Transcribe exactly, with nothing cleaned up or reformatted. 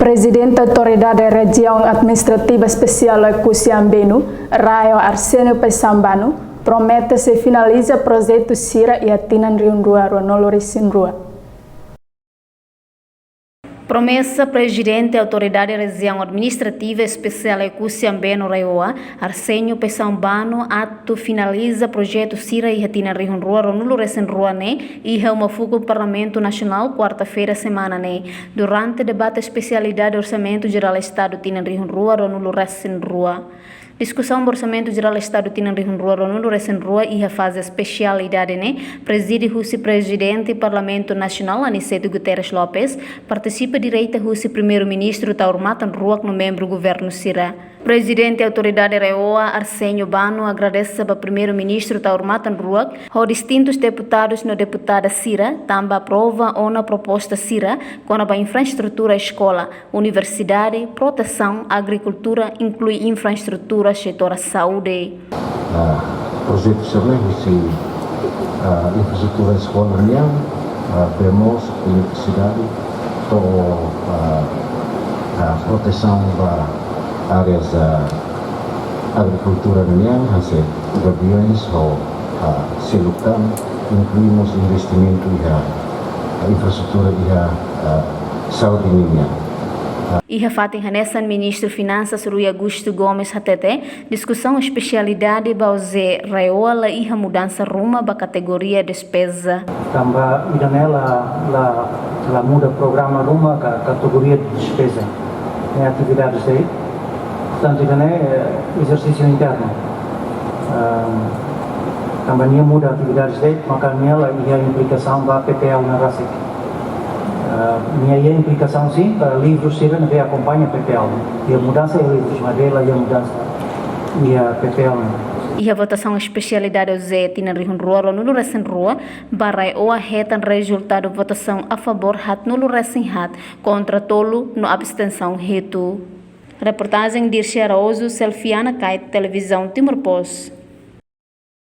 Prezidente Autoridade Rejiaun Administrativa Espesiál Oekusi Ambenu, RAEOA, Arsenio Paixão Bano, promete sei finaliza projetu sira iha tinan rihun rua ruanulu resin rua. Promesa Prezidente Autoridade Rejiaun Administrativa Espesiál Oekusi Ambenu, RAEOA, Arsenio Paixão Bano, atu finaliza projetu sira iha tinan rihun rua ruanulu resin rua ne'e iha uma fukun Parlamentu Nasionál, kuarta-feira semana ne'e, durante debate espesialidade Orsamentu Jerál Estadu tinan rihun rua ruanulu resin rua. Diskusaun ba Orsamentu Jerál Estadu tinan rihun rua ruanulu resin rua iha faze espesialidade ne'e prezide husi Prezidente Parlamentu Nasionál, Aniceto Guterres Lopes, partisipa direta husi Primeiru-Ministru Taur Matan Ruak no membru governu sira. Prezidente Autoridade RAEOA, Arsenio Bano, agradese ba Primeiru-Ministru Taur Matan Ruak ho distintus deputadus no deputada sira, tanba aprova ona proposta sira kona-ba infraestrutura eskola, universidade, protesaun, agrikultura, inklui infraestrutura setór saúde. Ah, projetu sira-ne'e husi, ah, infraestrutura eskola nian, ah, bee moos, eletrisidade, to'o, ah, ah, protesaun ba áreas, ah, agrikultura nian, hanesan gaviões ho, ah, seluk tan, inklui mós investimentu iha, ah, infraestrutura iha, ah, saúde nian. Iha fatin hanesan, Ministru Finansas Rui Augusto Gomes hatete, diskusaun espesialidade ba OJE RAEOA la iha mudansa ruma ba kategoria despeza. Tanba ida-ne'e la, la, la muda programa ruma ka kategoria despeza. Ne'e atividades de'it. Portantu, ida-ne'e, eh, ezersísiu internu. Ah, tanba nia muda atividades de'it, maka nia la iha implikasaun ba PPL ne'e rasik. Ah, nia iha implikasaun sin, ba livrus sira ne'ebé akompaña PPL. Iha mudansa iha livrus, maibé la iha mudansa iha PPL ne'e. Iha votasaun espesialidade OJE tinan rihun rua ruanulu resin rua, ba RAEOA hetan rezultadu votasaun a favór haatnulu resin haat, kontra tolu no abstensaun hitu. Reportajen Dirce Araújo, Selfiana Kait, Televizaun Timor Post.